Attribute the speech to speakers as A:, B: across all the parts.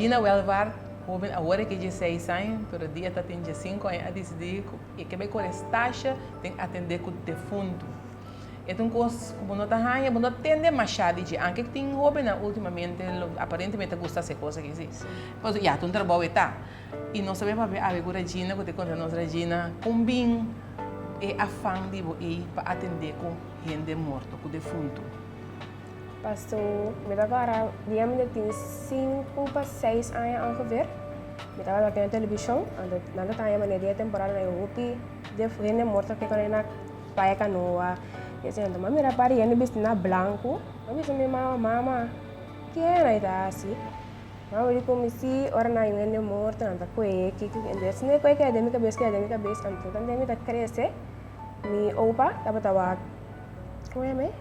A: Regina Welvaart, hoben awor e ke dieseis aña, pero dia ta tin diesinku aña a disidí ku e ke bai kore stasha den atendé ku defuntu. E ta un kos ku bo no ta haña, bo no tende mashá di dje, anke ku tin hobennan últimamente lo aparentemente ta gusta hasi e kos aki si. Pasobra ya ta un trabou e ta. I nos ta bai papia awe ku Regina ku ta konta nos, Regina, kon bin e afan di bo ei pa atendé ku hende morto, ku defuntu?
B: Paso mi ta kòrda dia mi ta tin sinku pa seis aña ongeveer, mi tabata wak na televishon, anto nan ta traha manera di e temporada nan e hopi hende morto ke kòrda na Playa Canoa i asina. Anto mi a mira par di hende bisti na blanku, mi a bisa mi mama, mama ke nan ta hasi? Mama di ku mi si ora nan haña un hende morto nan ta kohe kiko, anto esei kohe keda den mi kabes keda den mi kabes, anto tantu mi ta krese mi opa tabata wak, komo yama e?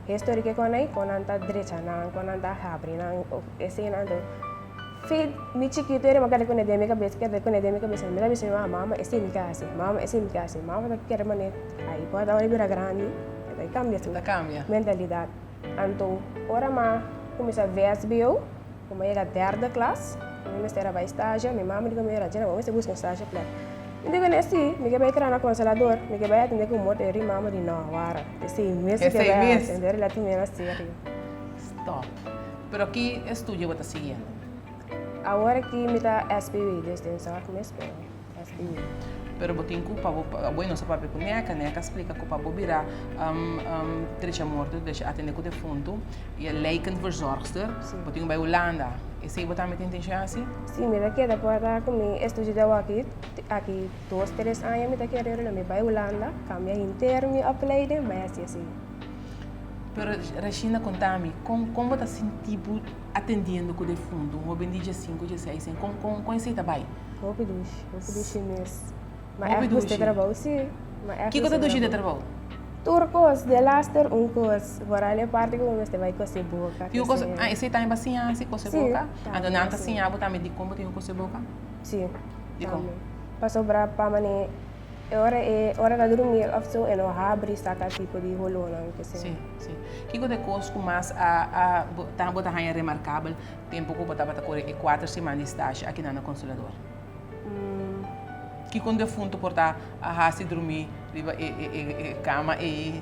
B: History ke kon ei, kon nan ta drecha nan, kon nan ta habri nan, esei nan anto fi mi chikitu eri mi a keda kune den mi kabes, keda kune den mi kabes, mi ta bisa mi mama, mama esei mi ke hasi, mama esei mi ke hasi, mama ta kere manera ai por ora bira grandi e ta kambia su mentalidat. Anto ora mi a kuminsá vsbo, ku mi a yega derde klas, mi mester a bai stage, mi mama di ku mi, Rajena bo mester buska un stage plek. Mi di kuné, si, mi ke bai traha na Consolador, mi ke bai atendé ku morto. E ri mama di, no, wara, esei mes mi ke bai hasi, anto e relativamente serio.
A: Stop. Pero ki estudio bo ta siguiendo?
B: Awor aki mi ta SPW, dus den zorg mes, pero SPW.
A: Pero bo tin ku pa bo, abo i nos a papia ku Neka, Neka a splika ku pa bo bira drecha morto, drecha atendé ku defuntu, i e lijkenverzorgster, bo tin ku bai Hulanda. Esei bo tambe tin intenshon hasi?
B: Si, mi ta keda por ta ku mi estudio di awor aki dos, tres aña mi ta kere lo mi bai Hulanda, kambia henter mi opleiding, bai hasi esei.
A: Pero Rashina konta mi, kon kon bo ta sinti bo atendiendo ku defuntu, un hoben di diesinku, dieseis aña, kon kon kon esei ta bai?
B: Hopi dushi, hopi dushi mes. Ma ègt gusta e trabou, si. Ma ègt
A: Kiko ta dushi di e trabou?
B: Tur kos, delaster un kos. Vooral e parti ku bo mester bai kose boka.
A: Tin un kos, ah, esei tambe bo a siña hasi kose boka? Si. Anto nan ta siña bo tambe dikon bo tin ku kose boka?
B: Si.
A: Dikon?
B: Pasobra pa manera e ora e ora ta drumi òf so e no habri saka tipo di holónan ke sea.
A: Si, si. Kiko ta e kos ku mas a a bo ta bo ta haña remarkabel tempu ku bo tabata kore e kuater siman di stasje akinan na Consolador? Kiko un defuntu por ta a hasi drumí riba e e e e kama ei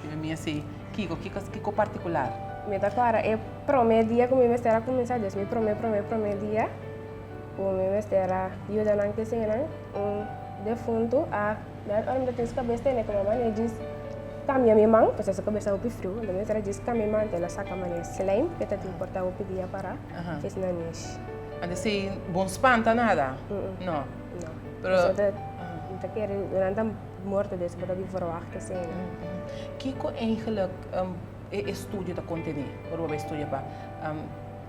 A: riba mi así? Kiko, kiko, kiko partikular?
B: Mi ta kòrda e promé dia ku mi mester a kuminsá, dus mi promé promé promé dia ku mi mester a yuda nan kesenan, un defuntu a nèt ora mi ta tin su kabes tene ku mama ne djis kambia mi man, pasobra su kabes ta hopi friu, enton mi mester a djis kambia mi man, enton el a saka manera slijm ke ta tin por ta hopi dia pará, es na nish.
A: Anto si bon spanta nada? No.
B: No. Pero Pasobra mi ta kere nan ta morto dus bo ta di verwacht esei.
A: Kiko eigenlijk e estudio ta kontene ora bo bai studia pa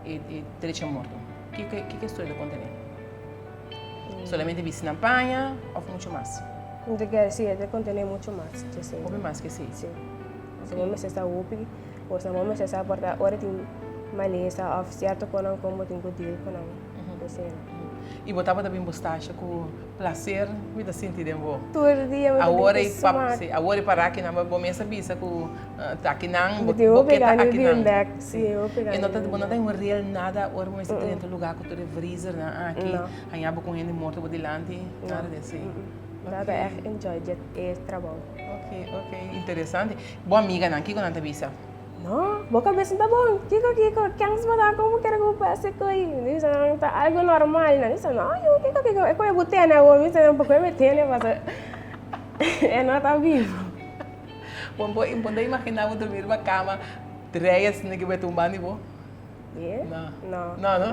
A: e derecho a morto? Kiko kiko e estudio ta kontene? Solamente bisti nan paña of mucho mas?
B: Mi ta kere si e ta kontene mucho mas ke esei.
A: Hopi mas ke esei?
B: Si. Pasobra bo mester sa hopi kosnan, bo mester sa por ta ora tin malesa of sierto konan kon bo tin ku deal ku nan.
A: I bo tabata bin bo stasha ku plaser mi ta sinti den bo.
B: Tur dia mi ta bin ku smak.
A: Si, awor e para akinan bo mes a bisa ku ta akinan bo ke ta akinan.
B: Si, hopi gana di bin
A: bek. Bo no ta un real nada ora bo mester drenta un lugar ku tur e vriezernan aki, haña bo ku hende morto bo dilanti, nada di esei.
B: Mi tabata ègt enjoy e trabou.
A: Ok, ok, interesante. Bo amiganan, kiko nan ta bisa?
B: No, bo kabes no ta bon. Kiko, kiko, kens bo ta? Kon bo kere ku bo pasa e koi? Mi bisa nan, ta algu normal. Nan bisa, no yu, kiko, kiko, e koi bo tene awor. Mi bisa nan, poko mi tene pasobra e no ta bibu.
A: Bo bo ta imaginá bo durmi riba kama, drei asina ke bo e tumba di bo?
B: Ye?
A: No.
B: No.
A: No, no?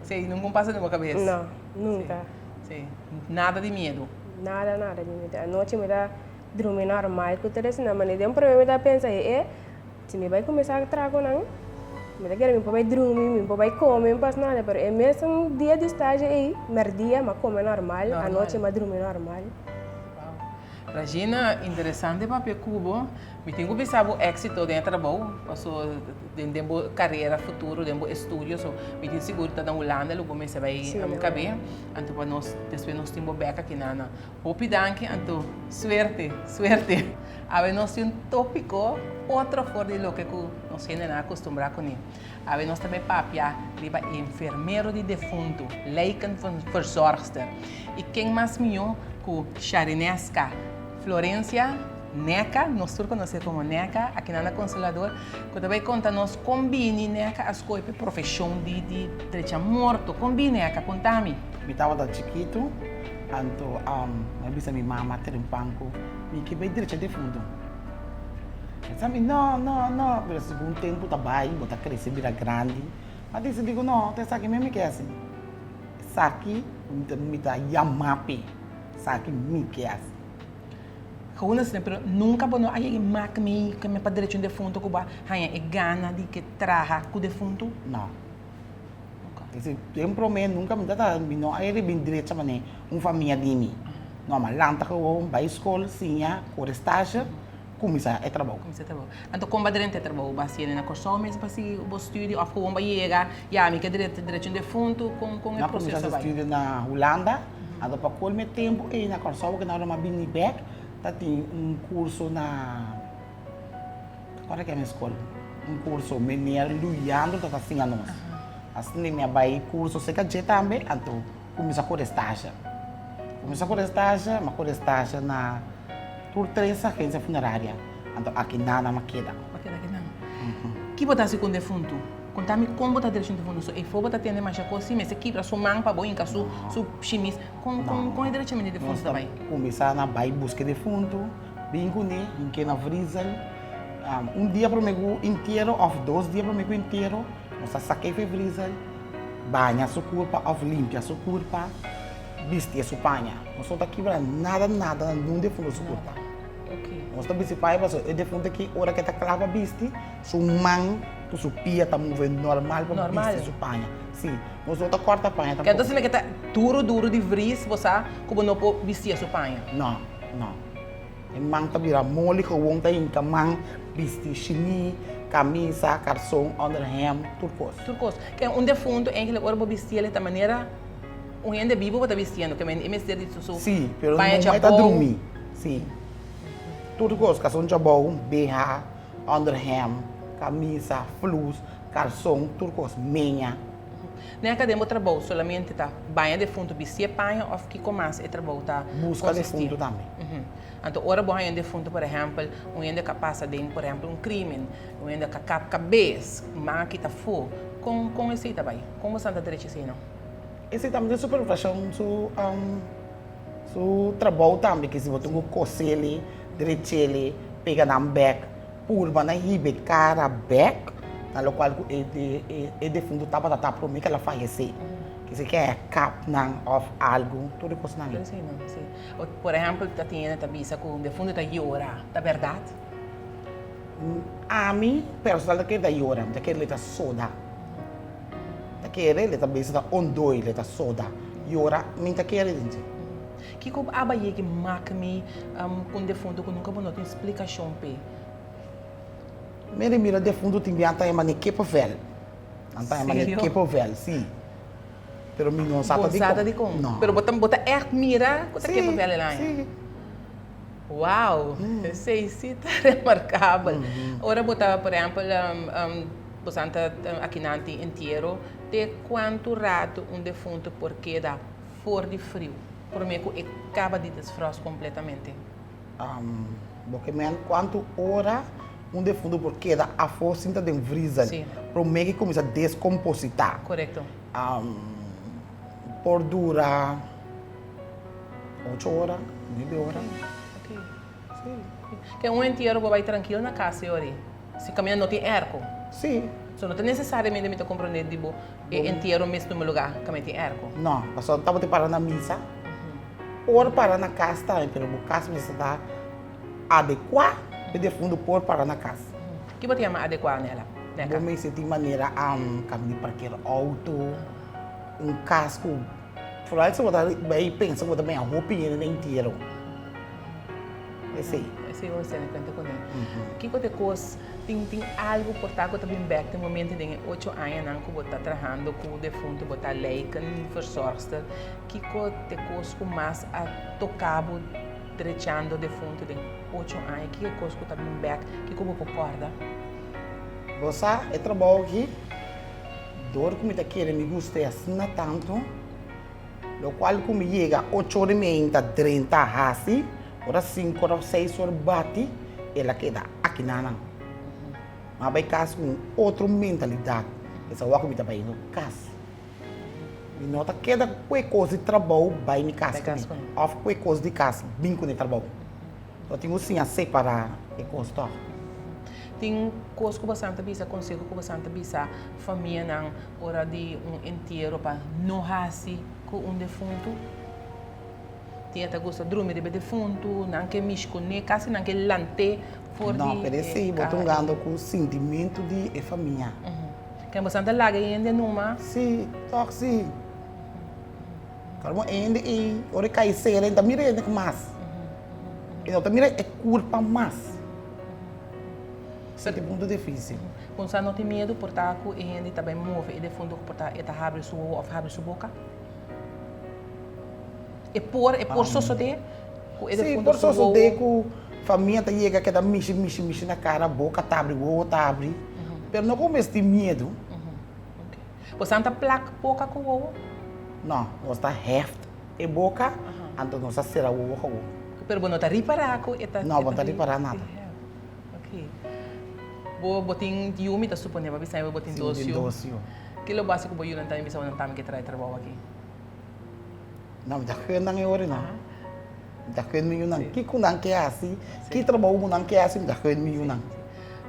A: Si, nunka un pasa den bo kabes?
B: No, nunka.
A: Si, nada di miedu?
B: Nada, nada di miedu. Anochi mi ta Drumi normal ku ta resina mane den prome mi ta pensa e e si mi bai kuminsá traha ku nan mi ta kere mi por bai drumi mi por bai kome mi pas nada pero e mesun dia di stage ei merdia mi a kome normal anochi mi a drumi normal.
A: Wow. Regina, interesante papia ku bo. Mi tin ku bisa bo éksito den e trabou, paso den den bo karera futuro, den bo estudio, so mi tin sigur ta na Hulanda lo bo mester bai kab'é, anto pa nos despues nos tin bo bèk aki na. Hopi danki anto suerte, suerte. Awe nos tin un tópiko otro for di loke ku nos hendenan a kustumbrá kuné. Awe nos ta bai papia riba e enfermero di defuntu, lijkenverzorgster. I ken mas mihó ku Sharineska Florencia Neka, nos tur konosé komo Neka, akinan na Consolador, ku ta bai konta nos kon bini Neka a skohe pa e profeshon di di drecha morto. Kon bini Neka? Konta mi.
C: Mi tabata chikitu, anto mi a bisa mi mama trempan ku mi ke bai drecha defuntu. E sa mi, No, no, no, pero segun tempu ta bai, bo ta krese bira grandi. Mi a disidí ku no, ta esaki mi mi ke hasi. Esaki mi ta yamá p'e, esaki mi ke hasi.
A: Gewoon asina, pero nunka bo no a yega mak mi ke mi pa drecha un defuntu ku bo a haña e gana di ke traha ku defuntu?
C: No. Ese den prome nunka mi ta mi no a yega bin drecha manera un famia di mi. No, mi a lanta gewoon bai skol, siña, kore stage, kuminsá e trabou.
A: Kuminsá e trabou. Anto kon bo a drenta e trabou? Bo a hasié na Kòrsou mes pa sigui bo studio òf gewoon bo a yega, ya mi ke drecha un defuntu, kon kon e proseso a
C: Mi a
A: bai?
C: kuminsá studio na Hulanda. Anto pa colme tempo ey na Corsou ke nan lo a bini bek ta tin un curso na ora ke mi scol un curso meneer Luyandro ta ta siña nos asina mi a bay curso cerca dje tambe anto cuminsa core stage cuminsa core stage mi a core stage na tur tres agencia funeraria anto aki nan nan a keda.
A: A keda aki nan. Ki bo ta haci cu un defuntu? Konta mi kon bo ta drecha un defuntu. So efo bo ta tende masha kos si mester kibra su man pa bo hinka su su shimis. Kon kon kon e drechamentu di defuntu ta bai?
C: Nos ta kuminsá na bai buska e defuntu, bin kuné, hink'é na vriezel. Un dia promé ku entiero òf dos dia promé ku entiero, nos ta sak'é for e vriezel, baña su kurpa òf limpia su kurpa, bistié su paña. Nos no ta kibra nada nada na niun defuntu su kurpa. Nos ta bisti paña pasobra e defuntu aki ora ku e ta kla pa bisti, Su man ku su pia ta move normal pa bisti su paña. Sí, nos no ta kòrta paña
A: tampoko. Entonces mester ta duru duru di vris bo sa ku bo no por bistié su paña?
C: No, no. E man ta bira moli gewoon ta hinka man bisti shimí, kamisa, karson, onderhemd, tur kos.
A: Tur kos. Ke un defuntu eigenlijk ora bo bistié el ta manera un hende bibu bo ta bistiendo ke men e mester di su
C: Sí, pero
A: paña
C: no e ta
A: djabou.
C: drumí. Sí. Tur kos, karson djabou, BH. Onderhemd, camisa, flus, carson, tur cos, meña.
A: Den a den bo trabou solamente ta baña defuntu, bisti e paña of kico mas e trabou ta
C: Busca
A: consisti?
C: defuntu tambe.
A: Anto ora bo haña un defuntu por ehempel, un hende cu a pasa den por ehempel un crimen, un hende cu a kap cabes, man a kita afo, con con esey ta bay? Con bo sa ta drecha esey no?
C: Esey tambe tin su preocupacion, su Su trabou tambe ke si bo tin ku kosele, drechele, pega nan bek, purba nan hiba e kara bek, na lokual ku e e defuntu tabata ta promé ku el a fayesé. Ke si ke a kap nan òf algu, tur e kosnan ei.
A: Sí, no, sí. Por ehèmpel, ta tin hende ta bisa ku un defuntu ta yora, ta bèrdat?
C: Ami personal ta kere ta yora, mi ta kere le ta soda. Ta kere, le ta bisa ta ondoi, le ta soda. Yora, mi ta kere den dje.
A: Kiko aba yegi mak mi ku un defuntu ku nunka bo no tin splikashon p'e?
C: Mira, mira defuntu tin biaha ta yama ni kippenvel. Nan ta yama ni kippenvel, si. Pero mi no sa ta dikon.
A: Bo sa ta dikon?
C: No.
A: Pero bo ta bo ta ègt mira ku ta kippenvel el aña?
C: Si, si.
A: Wow! Esei si ta remarkabel. Ora bo ta, por ehèmpel, Bo santa akinan tin entiero te kuantu ratu un defuntu por keda for di friu promé ku e kaba di desfròs kompletamente?
C: Bo ke men kuantu ora un defuntu por keda afó sin ta den vriezer promé ku e kuminsá deskompositá?
A: Korekto.
C: Por dura ocho ora, nuebe ora.
A: Ke un entiero bo bai trankil na kas e ora ei? Si caminda no tin airco.
C: Sí.
A: So no ta necesariamente mi ta comprende di bo e entiero mes numa lugar caminda tin airco.
C: No, pasobra tabata para na misa. Por para na cas tambe, pero bo cas mester ta adecua pa e defunto por para na cas.
A: Ki bo ta yama adecua, Nela?
C: Bo mester tin manera caminda di parkeer auto, un cas cu vooral si bo ta bay pensa cu bo ta baña hopi hende na entiero. Esei.
A: Esei bo mester tene kuenta kuné. Kiko ta e kos, tin tin algu por ta ku ta bin bèk den momento den e ocho añanan ku bo ta trahando ku defuntu, bo ta lijkenverzorgster, kiko ta e kos ku mas a toka bo drechando defuntu den ocho aña? Kiko e kos ku ta bin bèk, kiko bo por kòrda?
C: Bo sa e trabou aki, dor ku mi ta kere mi gust'é asina tantu, Lokual ku mi yega ocho ora i mei ta drenta hasi, ora sinku ora seis ora bati, el a keda aki nanan. Mi a bai kas ku un otro mentalidat, esa wak ku mi ta bai no kas. Mi no ta keda ku e kos di trabou bai mi kas ku mi, òf ku e kos di kas bin ku mi trabou. Bo tin ku siña separá e kos tòg.
A: Tin kos ku bosan ta bisa, konseho ku bosan ta bisa famianan ora di un entiero pa no hasi ku un defuntu? Tin e ta gusta drumi riba e defuntu, nan ke mishi kuné, kasi nan ke lant'é for di e
C: No, pero esei bo ta hungando ku sintimentu di e famia.
A: Ken bosan ta laga e hende numa?
C: Sí, tòg sí. Kalma hende ei, ora e kai sera e no ta mira hende mas. E no ta mira e kurpa mas. Esei ta e punto difisil.
A: Kunsa no tin miedu por ta ku e hende ta bai move e defuntu ku por ta e ta habri su wowo òf habri su boka? E por, e por sosodé ku e defuntu su wowo.
C: Sí, por sosodé ku famia ta yega keda mishi mishi mishi na kara, boka ta habri, wowo ta habri. Pero no ku mes tin miedu.
A: Bosan ta plak boka ku wowo?
C: No, nos ta heft e boka, anto nos ta sera wowo ku wowo.
A: Pero bo no ta ripará ku e ta.
C: No, bo no ta ripará nada.
A: Ok. Bo bo tin yu, mi ta suponé, bo a bisa mi bo tin dos yu.
C: Si, mi tin dos yu.
A: Ki lo bo hasi ku bo yunan tambe bisa bo nan tambe ke trae trabou aki?
C: No, mi ta gun nan e ora no. Mi ta gun mi yunan. Kiko nan ke hasi, ki trabou ku nan ke hasi, mi ta gun mi yunan.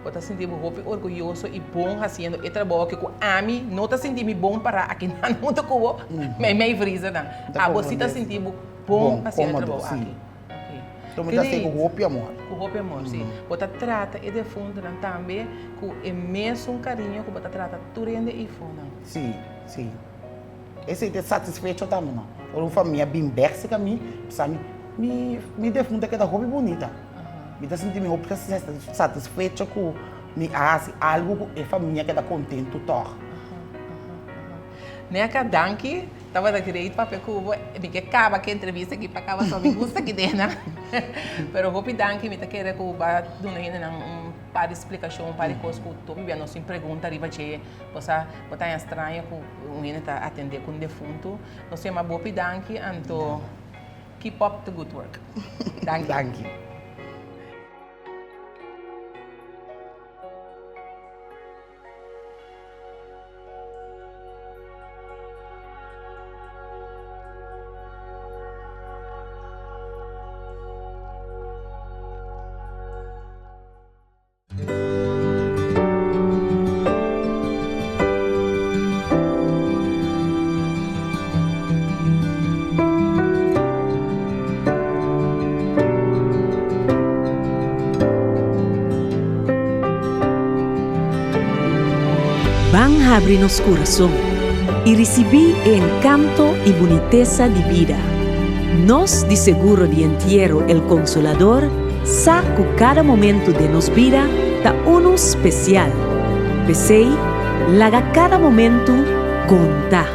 A: Bo ta sinti bo hopi orguyoso i bon hasiendo e trabou aki ku ami no ta sinti mi bon pará aki nan huntu ku bo meimei vriezernan. Abo si ta sinti bo bon hasiendo e trabou aki.
C: So mi ta hasié ku hopi amor.
A: Ku hopi amor, si. Bo ta trata e defuntunan tambe ku e mesun kariño ku bo ta trata tur hende eifonan.
C: Si, si. Esei ta satisfecho tambe no. Ora un famia bin bek cerca mi, bisa mi, mi mi defunta keda hopi bunita. Mi ta sinti mi hopi satisfecho ku mi a hasi algu ku e famia keda kontentu tòg.
A: Neka, danki. Tabata great papia ku bo. Mi ke kaba ku e entrevista aki pa kaba so mi gusta kidena. Pero hopi danki. Mi ta kere ku bo a duna hendenan un par di splikashon, un par di kos ku tur bia nos tin pregunta riba dje. Bo sa, bo ta haña straño ku un hende ta atendé ku un defuntu. Nos yama bopi danki, anto keep up the good work. Danki.
C: Danki.
D: Ban habri nos kurason i risibí e enkanto i bunitesa di bida. Nos di Seguro di Entiero El Consolador Sa ku kada momentu den nos bida ta unu spesial. P'esei, laga kada momentu konta.